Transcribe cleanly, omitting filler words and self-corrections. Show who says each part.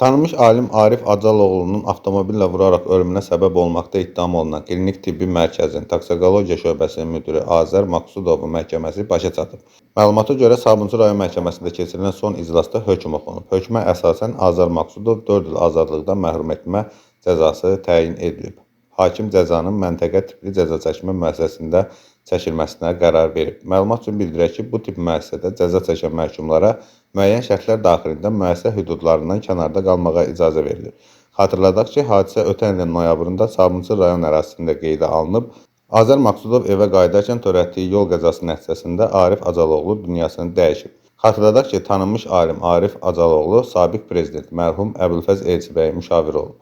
Speaker 1: Tanınmış alim Arif Acaloğlunun avtomobillə vuraraq ölümünə səbəb olmaqda ittiham olunan Klinik Tibbi Mərkəzin Toksikologiya şöbəsinin müdiri Azər Maqsudovun məhkəməsi başa çatıb. Məlumata görə Sabunçu rayon məhkəməsində keçirilən son iclasda hökm oxunub. Hökmə əsasən Azər Maqsudov 4 il azadlıqdan məhrum etmə cəzası təyin edilib. Hakim cəzanın məntəqə tipli cəzaçəkmə müəssisəsində çəkilməsinə qərar verib. Məlumat üçün bildirək ki, bu tip müəssisədə cəza çəkən məhkumlara müəyyən şərtlər daxilində müəssisə hüdudlarından kənarda qalmağa icazə verilir. Xatırladaq ki, hadisə ötən ilin noyabrında Sabunçu rayon ərazisində qeydə alınıb. Azər Maqsudov evə qayıdarkən törətdiyi yol qəzası nəticəsində Arif Acaloğlu dünyasını dəyişib. Xatırladaq ki, tanınmış alim Arif Acaloğlu sabiq prezident mərhum Əbülfəz Elçibəyin müşaviri olub.